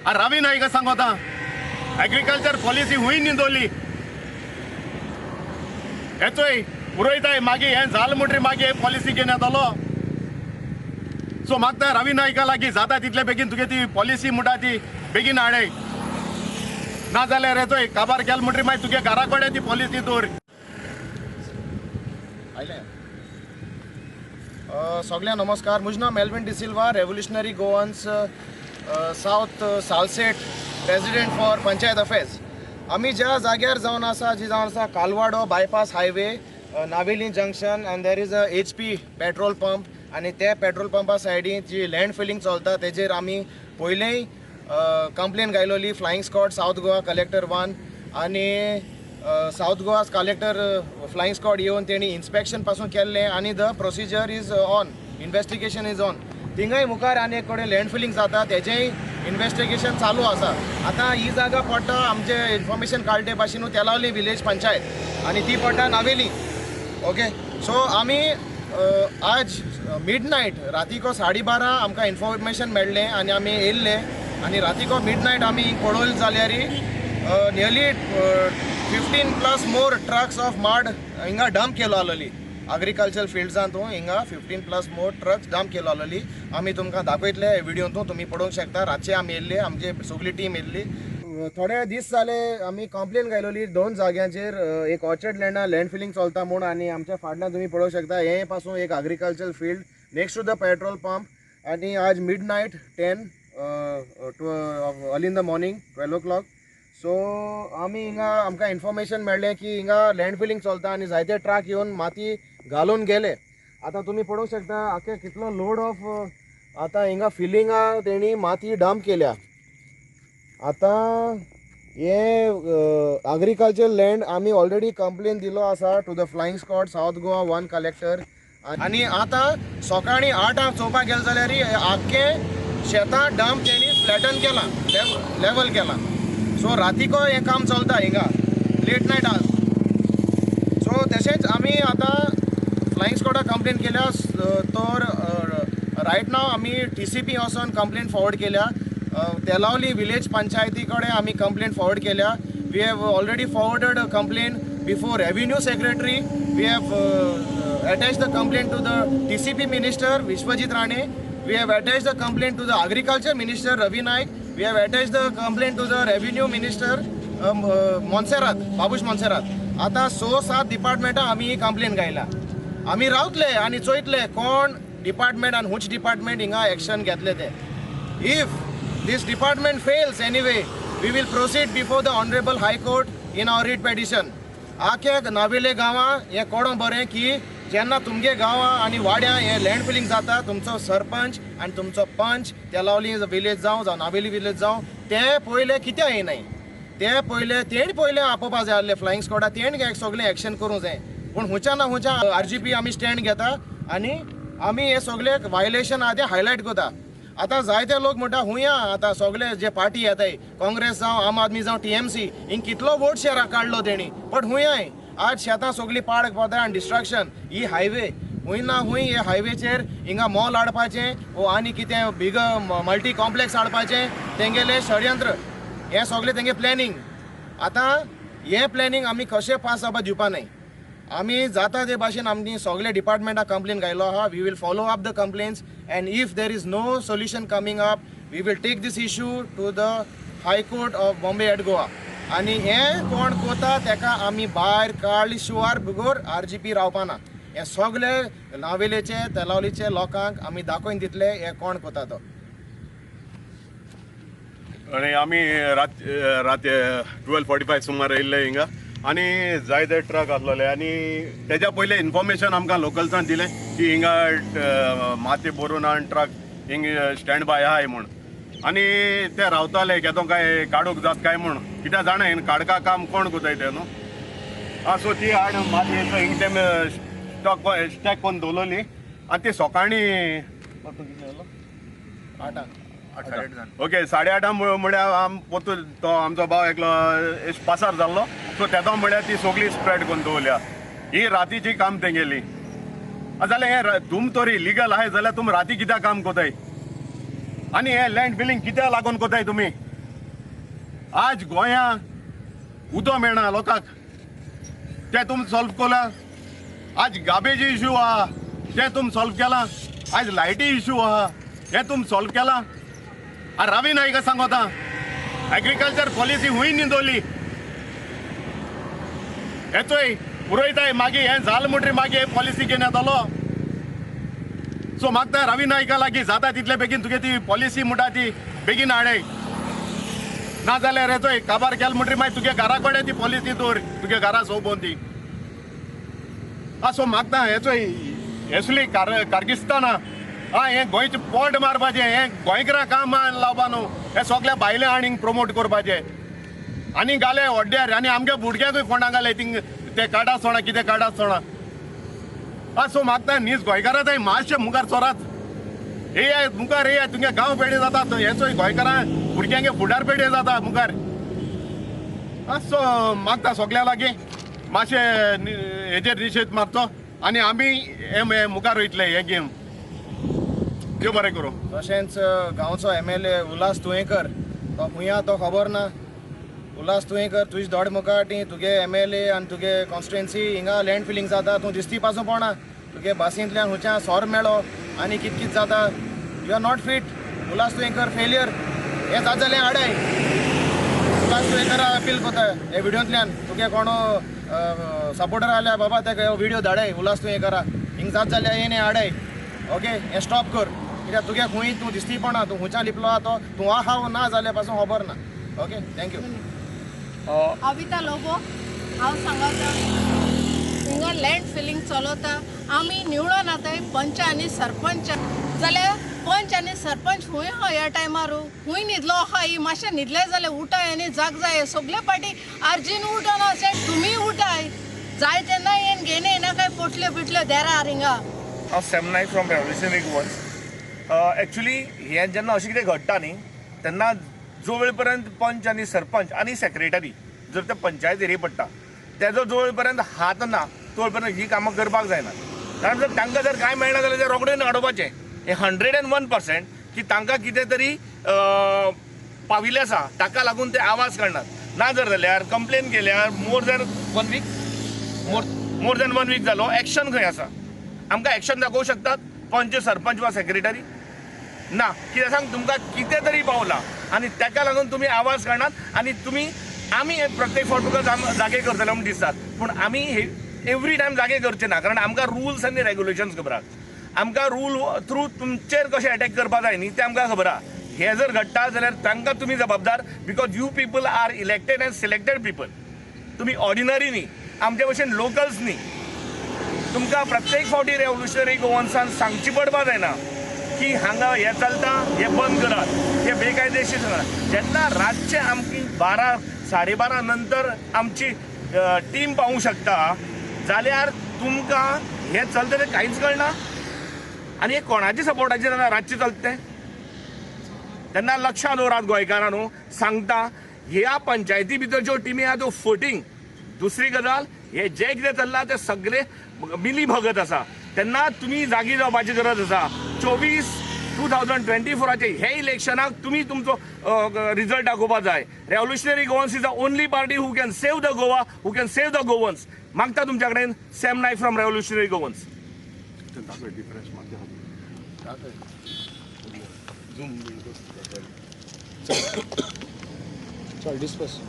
रवी नायक सांगता agriculture policy हुंय न्हिदोली हेचोय पुरयताय मागीर हें जालें म्हणटरी मागीर पॉलिसी घेवन येतलो. सो मागता रवी नायका लागीं जाता तितले बेगीन तुगे ती पॉलिसी म्हणटा ती बेगीन हाडय, ना जाल्यार हेचोय काबार केल म्हणटरी मागीर तुगे घरा कडेन ती पॉलिसी दवर. आयलें. सगळ्यांक नमस्कार. म्हजें नांव Melvin D'Silva, Revolutionary Goans South Salcete president for panchayat affairs. आमी ज्या जाग्यार जावन आसा जी जावन आसा Kalvado bypass highway, Navelim junction, and there is a HP petrol pump. आनी ते पेट्रोल पंपा सायडीन जी लँड फिलींग चलता तेजेर आमी पयलेंय complain घायलोली flying squad South Goa collector 1 आनी South Goa collector flying squad येवन तेणी इन्स्पेक्शन पासून केल्लें आनी the procedure is on, investigation is on. थिंगाय मुखार आनी एक कडेन लँड फिलींग जाता तेजेंय इन्वेस्टिगेशन चालू आसा. आतां ही जागा पडटा आमचें इन्फॉर्मेशन काडले भाशेन तेलावली विलेज पंचायत आनी ती पडटा नावेली. ओके, सो आमी आज मिड नायट रातीको 12:30 आमकां इन्फॉर्मेशन मेळ्ळें आनी आमी येयल्ले आनी रातीको मिड नायट आमी पळयलें जाल्यार nearly 15+ more trucks of mud हिंगा डंप केलो आसलोली. अग्रीकल्चर फिल्ड्सान तूं हिंगा 15+ मोर ट्रक्स डंप केलो आसलोली. आमी तुमकां दाखयतले व्हिडियोन, तुमी पळोवंक शकता. रातचे आमी येयल्ले, आमची सगळी टीम येयल्ली. थोडे दीस जाले आमी कंप्लेन घायलोली 2 जाग्यांचेर, एक ऑर्चर्ड लँडा लँड फिलींग चलता म्हूण आनी आमच्या फाटल्यान तुमी पळोवंक शकता हें पासून एक agriculture field next to the petrol pump. आनी आज midnight 10 early in the morning 12 o'clock. So आमी हिंगा आमकां इन्फॉर्मेशन मेळ्ळें की हिंगा लँड फिलींग चलता आनी जायते ट्रक येवन माती घालून गेले. आतां तुमी पळोवंक शकता आख्खे कितलो लोड ऑफ आतां हिंगा फिलिंगा तेणी माती डंप केल्या. आतां हे अग्रीकल्चर लँड आमी ऑलरेडी कंप्लेन दिलो आसा to the flying squad South Goa 1 collector. आनी आतां सकाळीं 8 चोवपाक गेले जाल्यार आख्खे शेतां डंप तेणी फ्लॅटन केलां, लेवल केलां. सो रातीको हें काम चलता हिंगा लेट नायट आज. सो तशेंच आमी आतां फ्लायिंग स्क्वॉडाक कंप्लेन केल्या, तर रायट नाव आमी TCP वचोन कंप्लेन फॉरवर्ड केल्या. तेलावली विलेज पंचायती कडेन आमी कंप्लेन फॉरवर्ड केल्या. We have already forwarded a complain before revenue secretary. We have attach the complain to the TCP minister Vishwajit Rane. We have attach the complain to the agriculture minister Ravi Naik. We have attached the complaint to the revenue minister Monserrate, Babush Monserrate. आतां 6-7 डिपार्टमेंटां आमी ही complain घायला. आमी रावतले आनी चोयतले कोण department आनी हुंच department हिंगा action घेतले ते. If this department fails anyway, we will proceed before the honourable high court in our writ petition. आख्या नावेले गांवां हें कोडो बरें की जेन्ना तुमगे गांवां आनी वाड्यां हें लँड फिलींग जाता, तुमचो सरपंच आनी तुमचो पंच तेलावली विलेज जावं जावं नावेली विलेज जावं ते पयले कित्याक येयनाय, ते पयले तेणी पयले आपोवपा जाय आसले फ्लायिंग स्क्वॉडा, तेणी सगळें एक्शन करूंक जाय. पूण हुंच्या ना हुंच्या RGP आमी स्टँड घेता आनी आमी हे सगळे वायलेशन आहा ते हायलायट करता. आतां जायते लोक म्हणटा हुंया आतां सगळे जे पार्टी येताय काँग्रेस जावं आम आदमी जावं TMC हिंग कितलो वोट शेअर काडलो तेणी, बट हुंयाय आज शेतां सगळीं पाड पडटा आनी डिस्ट्रक्शन. ही हायवे हुंय ना हुंय हे हायवेचेर हिंगा मॉल हाडपाचें वो आनी कितें बिग मल्टी कॉम्प्लेक्स हाडपाचें तेंगेलें षडयंत्र, हें सगळें तेंगे प्लॅनिंग. आतां हें प्लॅनिंग आमी कशें पास जावपा दिवपा न्हय. आमी जाता ते भाशेन आमी सगळे डिपार्टमेंटाक कंप्लेन घायलो आहा. We will follow up the complaints and if there is no solution coming up we will take this issue to the high court of Bombay at Goa. आनी हें कोण कोता तेका आमी भायर काडले शिवार बगर RGP रावपाना. हें सगळे नावेलेचे तेलावलीचे लोकांक आमी दाखोवन दितले हें कोण कोता तो. आनी आमी रात 12:45 सुमार येयल्ले हिंगा आनी जायते ट्रक आसलेले आनी तेज्या पयलें इन्फॉर्मेशन आमकां लोकल्सान दिलें की हिंगा माती भरून आनी ट्रक हिंग स्टँड बाय आहाय म्हूण. आनी ते रावताले केदो काय काडूंक जात काय म्हूण, कित्याक जाणा हिंग काडका काम कोण कोताय ते न्हू. आं सो ती हाड माती हिंग ते स्टॉक स्टॅक करून दवरली आनी ती सकाळीं 8 ओके 8:30 म्हळ्यार आम पोतून तो आमचो भाव एकलो पासार जाल्लो. सो तेदो म्हळ्यार ती सगळी स्प्रेड करून दवरल्या. ही रातीची काम तेंगेली जाल्यार हें तुम तरी लिगल आहाय जाल्यार तुमी राती कित्याक काम कोताय आनी हें लँड बिलिंग कित्याक लागून कोताय तुमी? आज गोंया उदो मेळना लोकांक, तें तुमी सॉल्व केलां. आज गार्बेज इशू आहा तें तुमी सॉल्व केलां. आज लायटी इशू आहा हें तुमी सॉल्व केलां. रवी नायका सांगता एग्रीकल्चर पॉलिसी हुंय न्हिदोली हेचोय पुरयताय मागीर हें जालें म्हणटरी मागीर हे पॉलिसी घेवन येतलो. सो मागता रवी नायका लागीं जाता तितले बेगीन तुगे ती पॉलिसी म्हणटा ती बेगीन हाडय, ना जाल्यार हेचोय काबार केल म्हणटरी मागीर तुगे घरा कडेन ती पॉलिसी दवर, तुगे घरा सोबोवन ती. सो मागता हेचोय हेसली कारगिस्ताना हें गोंयचें पोट मारपाचें, हें गोंयकारां काम लावपा न्हू, हें सगळ्या भायले आनी प्रमोट करपाचें आनी घाले हड्ड्यार आनी आमगे भुरग्यांकूय फोंडा घाले थिंग ते काडा सोणा कितें काडा सोणा. सो मागता न्हीज गोंयकारां थंय मातशें मुखार सोरात, येयाय मुखार येयाय, तुमगे गांव पेडे जाता हेचोय गोंयकारां भुरग्यांगे फुडार पेडे जाता मुखार. सो मागता सगळ्या लागीं मातशें हेजेर निशेध मारचो आनी आमी हे मुखार वयतले हे गेम. देव बरें करूं. तशेंच गांवचो MLA Ulhas Tuyenkar तो खंय तो खबर ना. उल्हास तुयेंकर तुजी दोड मुखाटी तुगे MLA आनी तुगे कॉन्स्टिट्युएन्सी हिंगा लँड फिलींग जाता, तूं दिसती पासून पळोवना, तुगे बसींतल्यान खंयच्या सोर मेळो आनी कित कित जाता. You are not fit Ulhas Tuyenkar, failure. हें जाता जाल्यार हाडाय. उल्हास तुयेंकरा अपील करता हे व्हिडियोंतल्यान, तुगे कोण सपोर्टर आल्या बाबा तेका व्हिडियो धाडाय उल्हास तुयेंकरा, हिंग जाता जाल्यार येयन हें हाडाय. ओके, हें स्टॉप कर, कित्याक तुगे खंय तूं दिसती पडना, तूं खंयच्यान लिपलो आहा तो तूं आहा ना जाल्यार पासून खबर ना. Okay, thank you. Avita Lobo, हांव सांगता हिंगा लँड फिलींग चलता, आमी निवडून आताय पंच आनी सरपंच, जाल्यार पंच आनी सरपंच खूंय आहा ह्या टायमार, खूंय न्हिदलो आहा, ही मातशें न्हिदले जाल्यार उठाय आनी जाग जाय. सगळे पाटी आर्जीन उठना सेट तुमी उठाय जाय तेन्ना येन घेन येना काय पोटल्यो बिटल्यो देरार हिंगा. हांव Sam Naik from Revolutionary Goans. Actually हें जेन्ना अशें कितें घडटा न्ही तेन्ना जो वेळ पर्यंत पंच आनी सरपंच आनी सेक्रेटरी जर ते पंचायत एरिये पडटा तेजो जो वेळ पर्यंत हात ना तो वेळ पर्यंत ही कामां करपाक जायना. कारण जर तांकां जर कांय मेळना जाल्यार ते रोखडें हाडोवपाचें. हें 101% की तांकां कितें तरी पाविल्लें आसा ताका लागून ते आवाज काडनात. ना जर जाल्यार कंप्लेन केल्यार more than one week more than 1 week जालो, एक्शन खंय आसा? आमकां एक्शन दाखोवंक शकतात पंच सरपंच वा सेक्रेटरी? ना. कित्याक सांग, तुमकां कितें तरी पावलां आनी ताका लागून तुमी आवाज काडनात आनी तुमी आमी प्रत्येक फावट तुका जागे करतले म्हूण दिसतात, पूण आमी एवरी टायम जागे करचे ना, कारण आमकां रुल्स आनी रेगुलेशन्स खबर आहा. आमकां रूल थ्रू तुमचेर कशें एटॅक करपाक जाय न्ही तें आमकां खबर आहा. हें जर घडटा जाल्यार तांकां तुमी जबाबदार, because you people are elected and selected people. तुमी ऑर्डिनरी न्ही, आमचे भशेन लोकल्स न्ही. तुमकां प्रत्येक फावटी रेवोल्युशनरी गोवन्सान सांगची पडपा जायना की हांगा हें चलता हें बंद करात, हें बेकायदेशीर करात. जेन्ना रातचें आमची 12 साडे 12 नंतर आमची टीम पावूंक शकता जाल्यार तुमकां हें चलता तें कांयच कळना. आनी हें कोणाच्या सपोर्टाचेर जेन्ना रातचें चलता तें तेन्ना लक्षांत दवरात गोंयकारांनो, सांगता ह्या पंचायती भितर ज्यो टिमी आहा त्यो फटींग. दुसरी गजाल, हे जे कितें चल्लां ते सगळे मिली भगत आसा, तेन्ना तुमी जागी जावपाची गरज आसा. 24 2024 हे इलेक्शनाक तुमी तुमचो रिजल्ट दाखोवपा जाय. Revolutionary Goans is the only party who can save the Goa, who can save the Goans. मागता तुमच्या कडेन Sam Naik from Revolutionary Goans. चल डिस्पस.